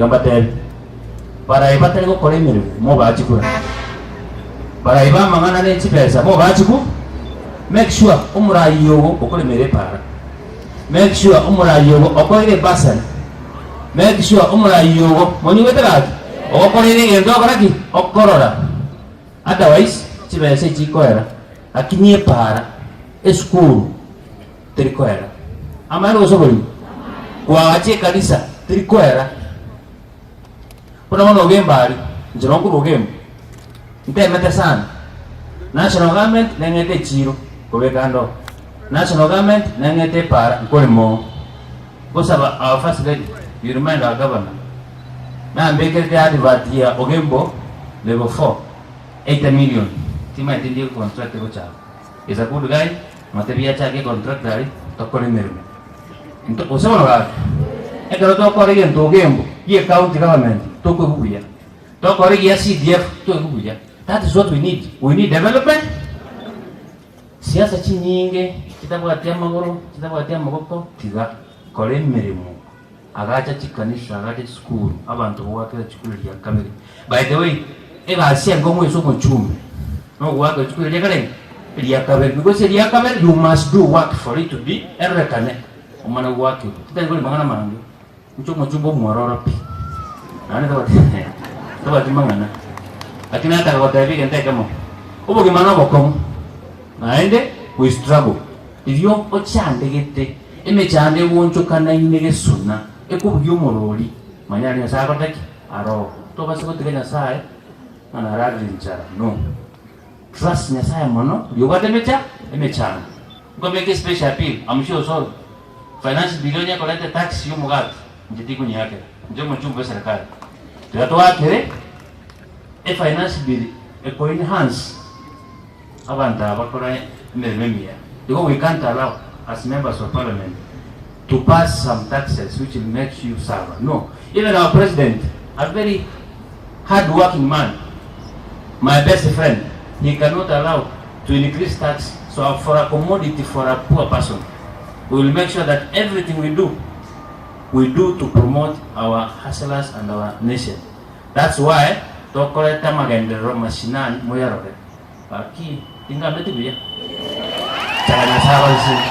Tiga mbateebie, Barayi batari gokora emeremo mobache kura. Barayi b'amang'ana ne chibesa mobache ku. Make sure omorayi ogo okoremera epaara. Make sure omorayi ogo okoeire ebursary. Make sure omorayi ogo, monyigwete gaki? Ogokoreire egento ogokora ki? Okorora. Otherwise chibesa echikoera, lakini epaara, esukuru teri koera. Amaene gose oborimo? Koagacha ekanisa teri koera. Buna bono ogemba aria, inche nonye nkorwa ogemba, ntemete sana, national government neng'ete echiro kobeka ande oo, national government neng'ete epaara nkorema oo. Gosaba our first lady, you remind our governor, nambekerete advert ya Ogembo level 4, 80 million, timanyeti ndi econtract egochaka. Is a good guy, motebie achake econtract aria, tokore emeremo. Nto, gose bono gaki, ekero tokora egento Ogembo gie county government, tokoigwa buya. Tokora egia CDF, toigwe buya. That is what we need. We need development. Siasa chinyinge chitabwati amagoro, chitabwati amaboko, tiga kora emeremo, agacha chikanisa, agacha chisukuru, abanto bogoakera chikura ria kabere. By the way, egasi enkong'u ase omochumbe nogoakera chikura ria karenge? Ria kabere because eria kabere you must do work for it to be erorekane omane goakerwa. Titari kori mang'ana mange, inche omochumbe omwororo pi, naende tabwati tabwati mang'ana. Lakini nataka gotebia egento ekemo, obogima nobokong'u naende we struggle, riria ochandegete, emechando egoonchokanaine gesona, ekobugia omorori, manya aria Nyasaye akorete ki? Aroo. Tobasa gotiga Nyasaye ng'a nararire enchara, no. Trust Nyasaye mono, riria obwate emecha emechando. Nkomeka especial appeal, I'm sure osoro finance bill onye ekoreta etax ya omogati, inche tikonyeakera, inche omochumbe bwe eserekari. Tiga toakere efinance bill eko enhance abanto aba bakora emeremo emiya. Igo we can't allow as members of parliament to pass some taxes which will make you suffer. No. Even our president, a very hard working man, my best friend, he cannot allow to increase tax so for a commodity for a poor person. We will make sure that everything we do, we do to promote our hustlers and our nation. That's why tokoreta amagenderero mashinani moyarore. Gaki, tingambeti buya? Chaka Nyasaye abasesenigwe.